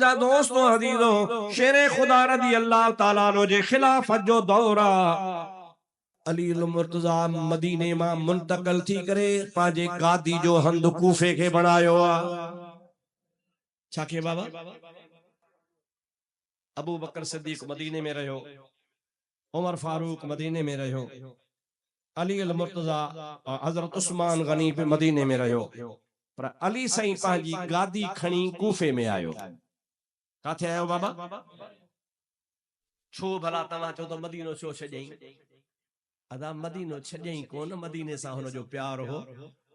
منهنجا دوستو عزيزو! شير خدا رضي الله تعالٰي عنه جي خلافت جو دور آ. علي المرتضيٰ مديني مان منتقل ٿي ڪري پنهنجي گادي جو هنڌ ڪوفي کي بڻايو آ. ڇا کي بابا؟ ابوبڪر صديق مديني ۾ رهيو، عمر فاروق مديني ۾ رهيو، علي المرتضيٰ حضرت عثمان غني به مديني ۾ رهيو پر علي سائين پنهنجي گادي کڻي ڪوفي ۾ آيو. ڪاٿي آيو بابا؟ ڇو ڀلا توهان چئو ته مدينو ڇو ڇڏيائين؟ ادا مدينو ڇڏيائين ڪونه، مديني سان هن جو پيار هو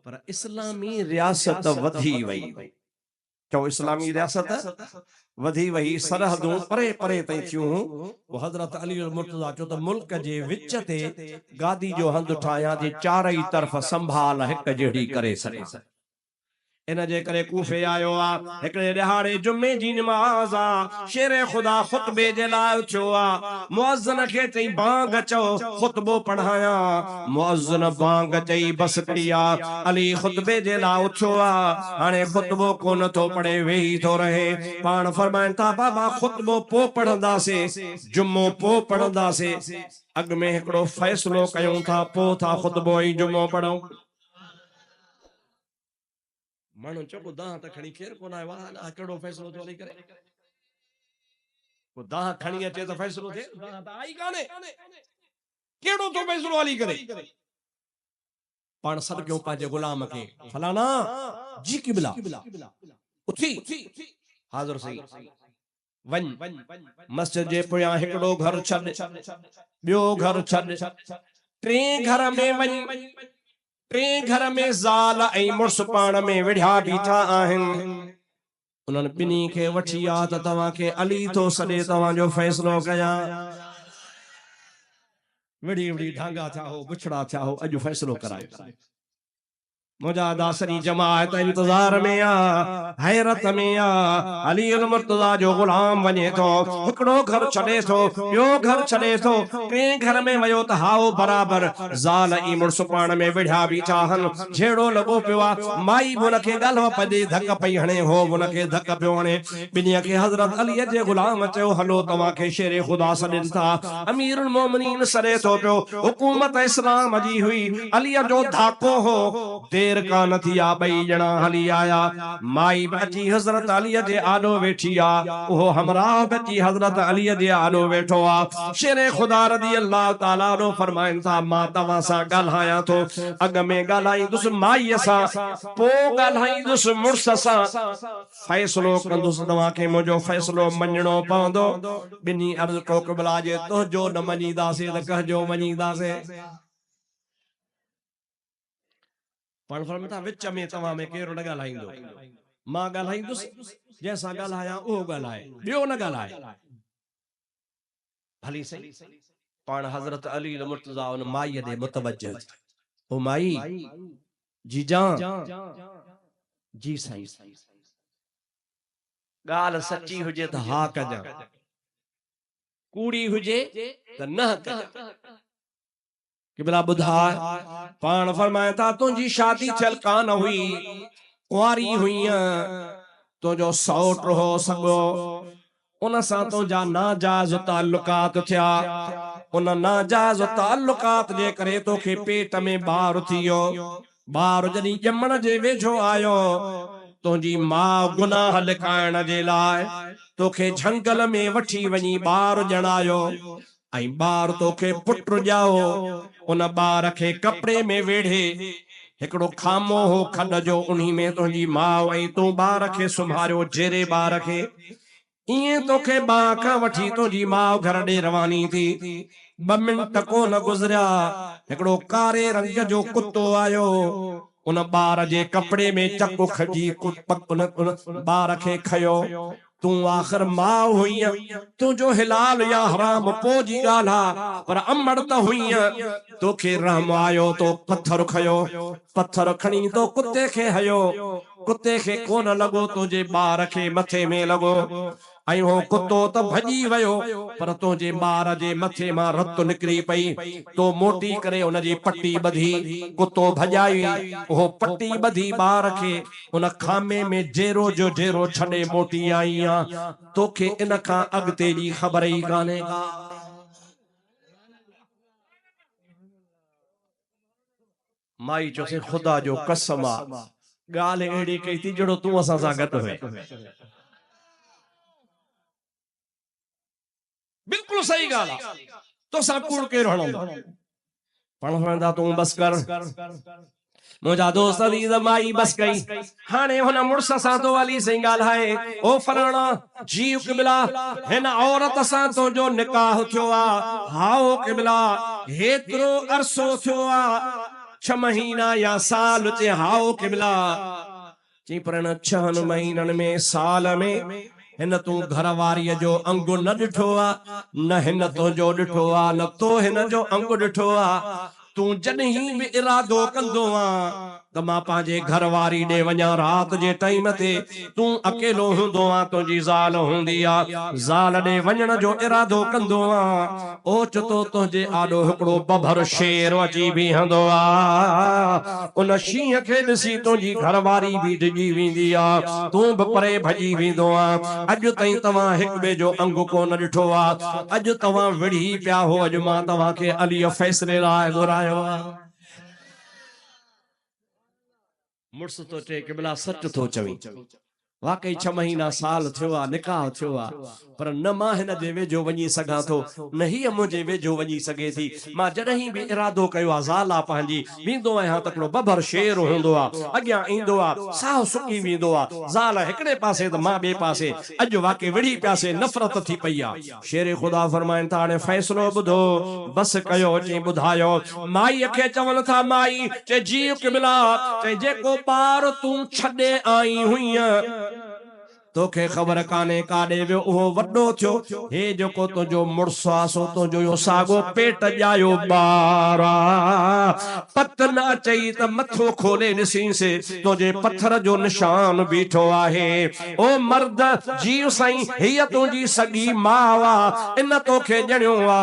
پر اسلامي رياست وڌي وئي. چئو اسلامي رياست وڌي وئي، سرحدون پري پري تائين ٿيون هون، پوء حضرت علي المرتضيٰ چيو ته ملڪ جي وچ تي گادي جو هنڌ ٺاهيان جي چارئي طرف سنڀال هڪ جهڙي ڪري سگهان. ان جي ڪري ڪوفي آيو آ. هڪڙي ڏهاڙي جمعي جي نماز آ، شير خدا خطبي جي لاء اٿيو آ، مؤذن کي چئي بانگ چئو، خطبو پڙهايان. مؤذن بانگ چئي بس ڪئي آ، علي خطبي جي لاء اٿيو آ، هاڻي خطبو ڪونه ٿو پڙهي ويهي ٿو رهي. پاڻ فرمائن ٿا بابا خطبو پوء پڙهنداسين، جمعو پوء پڙهنداسين، اڳ ۾ هڪڙو فيصلو ڪيون ٿا پوء ٿا خطبو ۽ جمعو پڙهون. ماڻهن چيو ڪو دانهن ته کڻي ڪير ڪونه آيو آهي، الاء ڪهڙو فيصلو ٿو هلي ڪري. ڪو دانهن کڻي اچي ته فيصلو ٿئي، دانهن ته آئي ڪانهي، ڪهڙو ٿو فيصلو هلي ڪري. پاڻ سڏ ڪيو پنهنجي غلام کي، فلاڻا! جي قبلا! اٿي حاضر سائين! وڃ، مسجد جي پويان هڪڙو گهر ڇڏ، ٻيو گهر ڇڏ، ٽئين گهر ۾ وڃ، ٽئين گهر ۾ زال ۽ مڙس پاڻ ۾ وڙهيا بيٺا آهن، انهن ٻنهي کي وٺي آ ته توهان کي علي ٿو سڏي توهان جو فيصلو ڪيان. وڙهي وڙهي ڍانگا ٿيا هو، بڇڙا ٿيا هو، اڄ فيصلو ڪرايو. منهنجا ادا سڄي جماعت انتظار ۾ آ، حيرت ۾ آ، علي المرتضيٰ جو غلام وڃي ٿو، هڪڙو گهر ڇڏي ٿو، ٻيو گهر ڇڏي ٿو، ٽئين گهر ۾ ويو ته هائو برابر زال ۽ مڙس پاڻ ۾ وڙهيا بيٺا هن، جهيڙو لڳو پيو آ، مائي به ان کي ڳالهه پڄي ڌڪ پئي هڻي، هو به ان کي ڌڪ پيو هڻي، ٻنهي کي حضرت علي جي غلام چيو هلو توهان کي شير خدا سڏين ٿا، امير المومنين سڏي ٿو پيو، حڪومت اسلام جي هئي، عليء جو ڌاڪو هو، دير ڪانه ٿي آ ٻئي ڄڻا هلي آيا، مائي به اچي حضرت عليء جي آڏو ويٺي آ، اهو همراهه به اچي حضرت عليء جي آڏو ويٺو آ، شير خدا رضي الله تعالٰي عنه فرمائن ٿا، مان توهان سان ڳالهايان ٿو، اڳ ۾ ڳالهائيندس مائيء سان، پوء ڳالهائيندس مڙس سان. فيصلو ڪندس توهان کي منهنجو فيصلو مڃڻو پوندو. ٻنهي عرض ڪيو قبلا جي تنهنجو نه مڃينداسين ته ڪنهن جو مڃينداسين. پاڻ فرمائن ٿا وچ ۾ توهان ۾ ڪير نه ڳالهائيندو. مان ڳالهائيندس، جنهن سان ڳالهايان اهو ڳالهائي، ٻيو نه ڳالهائي. ڀلي سهي. پاڻ حضرت علي المرتضيٰ ان مائيء ڏي متوجه ٿيا. او مائي! جيجان! جي سائين! ڳالهه سچي هجي ته ها ڪجان، ڪوڙي هجي ته نه ڪجان. قبلا ٻڌاء! پاڻ فرمائن ٿا، تنهنجي شادي ٿيل ڪانه هئي، ڪنواري هئينء، تنهنجو سئوٽ هو سڳو، ان سان تنهنجا ناجائز تعلقات ٿيا، ان ناجائز تعلقات جي ڪري توکي پيٽ ۾ ٻار ٿي ويو، ٻار جڏهن ڄمڻ جي ويجهو آيو، تنهنجي ماء گناهه لڪائڻ جي لاء توکي جهنگل ۾ وٺي وڃي ٻار ڄڻايو، ۽ ٻار توکي پٽ ڄائو، ان ٻار کي ڪپڙي ۾ ويڙهي، هڪڙو کامو هو کڏ جو، انهي ۾ تنهنجي ماء ۽ تون ٻار کي سمهاريو، جيري ٻار کي. ائين توکي ٻانهن کان وٺي تنهنجي ماء گهر ڏي رواني ٿي. ٻه منٽ ڪونه گذريا، هڪڙو ڪاري رنگ جو ڪتو آيو، ان ٻار جي ڪپڙي ۾ چڪ کڄي ان ٻار کي کنيو. تون آخر ماء هئينء، تنهنجو حلال يا حرام پوء جي ڳالهه آ، پر امڙ ته هئينء، توکي رحم آيو تو پٿر کنيو، پٿر کڻي تو ڪتي کي هنيو، ڪتي کي ڪونه لڳو تنهنجي ٻار کي مٿي ۾ لڳو. ۽ اهو ڪتو ته ڀڄي ويو، پر تنهنجي ٻار جي مٿي مان رت نڪري پئي. تو موٽي ڪري ان جي پٽي ٻڌي، ڪتو ڀڄائي، اهو پٽي ٻڌي ٻار کي ان کامي ۾ جيرو جو جيرو ڇڏي موٽي آئين آن. توکي ان کان اڳتي جي خبر ئي ڪانهي ڪا. مائي چيو سائين خدا جو قسم آ ڳالهه اهڙي ڪئي ٿي جهڙو تون اسان سان گڏ هئين. بلڪل صحيح ڳالهه آ توسان ڪوڙ ڪير هڻندو. پاڻ فرمائيندا تون بس ڪر. منهنجا دوست عزيز مائي بس ڪئي. هاڻي هن مڙس سان ٿو علي سائين ڳالهائي او فلاڻا جيء قبلا هن عورت سان تنهنجو نڪاح ٿيو آ؟ هائو قبلا هيترو عرصو ٿيو آ ڇهه مهينا يا سال چي هائو قبلا چي پر هن ڇهن مهينن ۾ سال ۾ هن تون گهر واريء جو انگ نه ڏٺو آ نه هن تنهنجو ڏٺو آ نه تو هن جو انگ ڏٺو آ تون جڏهين به ارادو ڪندو آن ته مان پنهنجي گهر واري ڏي وڃان رات جي ٽائيم تي تون اڪيلو هوندو آن تنهنجي زال هوندي آ زال ڏي وڃڻ جو ارادو ڪندو آن اوچتو تنهنجي آڏو هڪڙو بڀر شير اچي بيهندو آ ان شينهن کي ڏسي تنهنجي گهر واري به ڊڄي ويندي آ تون به پري ڀڄي ويندو آن اڄ تائين توهان هڪ ٻئي جو انگ ڪونه ڏٺو آ اڄ توهان وڙهي پيا هو اڄ مان توهان کي عليء فيصلي لاء گهرايو آ. مڙس ٿو چئي قبلا سچ ٿو چوين واقعي ڇهه مهينا سال ٿيو آ نڪاح ٿيو آ پر نه مان هن جي ويجهو وڃي سگهان ٿو نه هيء منهنجي ويجهو وڃي سگهي ٿي مان جڏهين به ارادو ڪيو آ زال آ پنهنجي ويندو آهيان ته هڪڙو ببر شير هوندو آ اڳيان ايندو آ ساهه سڪي ويندو آ زال هڪڙي پاسي ته مان ٻئي پاسي اڄ واقعي وڙهي پياسي نفرت ٿي پئي آ. شير خدا فرمائن ٿا هاڻي فيصلو ٻڌو بس ڪيو چئين ٻڌايو مائيء کي چون ٿا مائي چئي جيء قبلا چئي جيڪو ٻار تون ڇڏي آئي هئينء توکي خبر ڪانهي ڪاڏي ويو اهو وڏو ٿيو هي جيڪو تنهنجو مڙس آ سو تنهنجو اهو ساڳو پيٽ ڄايو ٻار آ پت نه اچئي ته مٿو کولي ڏسينس تنهنجي پٿر جو نشان بيٺو آهي او مرد! جيء سائين، هيء تنهنجي سڳي ماء آ، ان توکي ڄڻيو آ.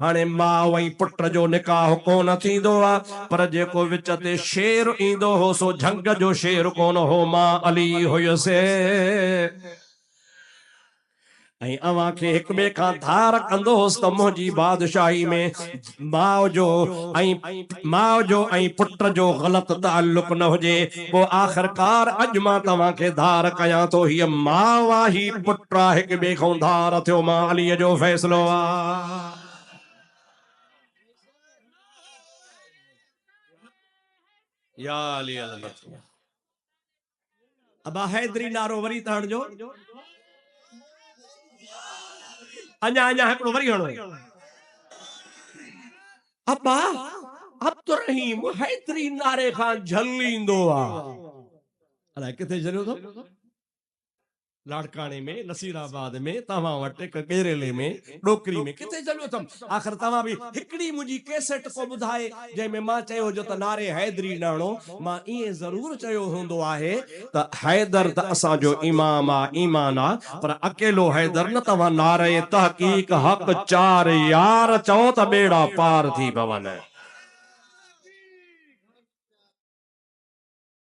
هاڻي ماء ۽ پٽ جو نڪاح ڪونه ٿيندو آ، پر جيڪو وچ تي شير ايندو هو، سو جهنگ جو شير ڪونه هو، مان علي هيس. ۽ اوهان کي هڪ ٻئي کان ڌار ڪندو هوس ته منهنجي بادشاهي ۾ ماء جو ۽ ماء جو ۽ پٽ جو غلط تعلق نه هجي، پوء آخرڪار اڄ مان توهان کي ڌار ڪيان ٿو، هيء ماء آ، هي پٽ آ، هڪ ٻئي کان ڌار ٿيو، مان عليء جو فيصلو آ. يا علي عظمت. ابا حيدري نعرو وري ته هڻجو. اڃا اڃا هڪڙو وري هڻو. ابا عبدالرحيم حيدري نعري کان جهليندو آ. الائي ڪٿي جهليو اٿم. لاڙڪاڻي ۾، نصير آباد ۾، توهان وٽ هڪ ڳيريلي ۾، ڏوڪري ۾، ڪٿي جهليو اٿم. آخر توهان به هڪڙي منهنجي ڪيسيٽ ڪو ٻڌائي، جنهن ۾ مان چيو هجو ته نعري حيدري نه هڻو. مان ائين ضرور چيو هوندو آهي ته حيدر ته اسان جو امام آ، ايمان آ، پر اڪيلو حيدر نه، توهان نعري تحقيق حق چار يار چئو ته ٻيڙا پار ٿي پون.